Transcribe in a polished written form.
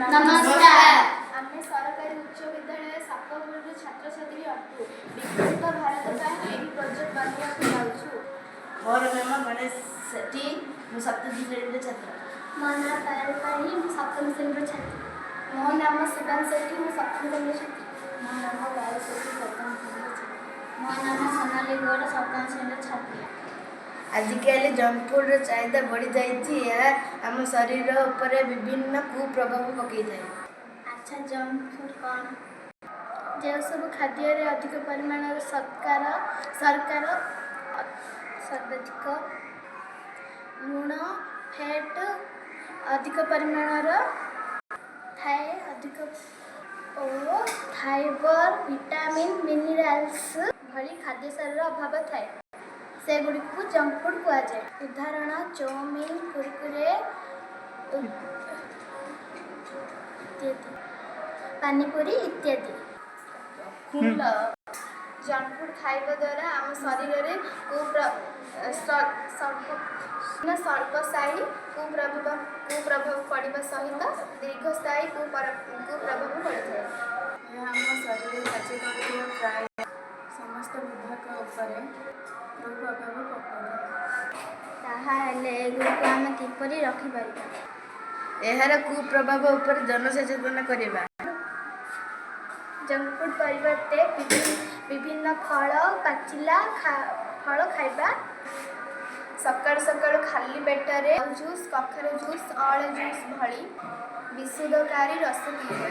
ନମସ୍କାର। ଆମେ ସରକାରୀ ଉଚ୍ଚ ବିଦ୍ୟାଳୟ ସାପଗୁଳିର ଛାତ୍ରଛାତ୍ରୀ ଅଟୁ। ବିକଶିତ ଭାରତ ପାଇଁ ଏହି ପ୍ରୋଜେକ୍ଟ ବନାଇବାକୁ ଯାଉଛୁ। ମୋର ନାମ ଗଣେଶ ସେଠୀ। ମୁଁ ସପ୍ତମ ଶ୍ରେଣୀର ଛାତ୍ର। ମୋ ନାଁ ପାୟଲ ପାଢ଼ୀ। ମୁଁ ସପ୍ତମ ଶ୍ରେଣୀର ଛାତ୍ରୀ। ମୋ ନାମ ଶିବାନ ସେଠୀ। ମୁଁ ସପ୍ତମ ଶ୍ରେଣୀର ଛାତ୍ରୀ। ମୋ ନାମ ପାୟଲ ସେଠୀ, ସପ୍ତମ ଶ୍ରେଣୀର ଛାତ୍ରୀ। ମୋ ନାମ ସୋନାଲି ଗୌଡ଼, ସପ୍ତମ ଶ୍ରେଣୀର ଛାତ୍ରୀ। ଆଜିକାଲି ଜଙ୍କ ଫୁଡ଼ର ଚାହିଦା ବଢ଼ିଯାଇଛି। ଏହା ଆମ ଶରୀର ଉପରେ ବିଭିନ୍ନ କୁପ୍ରଭାବ ପକାଇଥାଏ। ଆଚ୍ଛା, ଜଙ୍କ ଫୁଡ୍ କ'ଣ? ଯେଉଁ ସବୁ ଖାଦ୍ୟରେ ଅଧିକ ପରିମାଣର ଶର୍କରା, ସର୍ବାଧିକ ଲୁଣ, ଫ୍ୟାଟ୍ ଅଧିକ ପରିମାଣର ଥାଏ, ଅଧିକ ଓ ଫାଇବର, ଭିଟାମିନ୍, ମିନେରାଲ୍ସ ଭଳି ଖାଦ୍ୟସାରର ଅଭାବ ଥାଏ, ସେଗୁଡ଼ିକୁ ଜଙ୍କ ଫୁଡ଼୍ କୁହାଯାଏ। ଉଦାହରଣ: ଚାଉମିନ୍, କୁରକୁରେ ଇତ୍ୟାଦି, ପାନିପୁରୀ ଇତ୍ୟାଦି। ଜଙ୍କ ଫୁଡ୍ ଖାଇବା ଦ୍ୱାରା ଆମ ଶରୀରରେ ସ୍ୱଳ୍ପସ୍ଥାୟୀ କୁପ୍ରଭାବ ପଡ଼ିବା ସହିତ ଦୀର୍ଘସ୍ଥାୟୀ କୁପ୍ରଭାବ ପଡ଼ିଥାଏ। ଏହା ଆମ ଶରୀରରେ କାର୍ଯ୍ୟ କରୁଥିବା ପ୍ରାୟ ସମସ୍ତ ବିଭାଗ ଉପରେ କୁପ୍ରଭାବ ପକାଇଥାଏ। ତାହାହେଲେ ଏଗୁଡ଼ିକୁ ଆମେ କିପରି ରୋକିପାରିବା? ଏହାର କୁପ୍ରଭାବ ଉପରେ ଜନସଚେତନ କରିବା। ଜଙ୍କ ଫୁଡ଼୍ ପରିବର୍ତ୍ତେ ବିଭିନ୍ନ ଫଳ, ପାଚିଲା ଫଳ ଖାଇବା। ସକାଳୁ ସକାଳୁ ଖାଲି ପେଟରେ ଜୁସ୍, କଖାରୁ ଜୁସ୍, ଅଁଳା ଜୁସ୍ ଭଳି ବିଶୁଦ୍ଧକାରୀ ରସ ପିଇବା।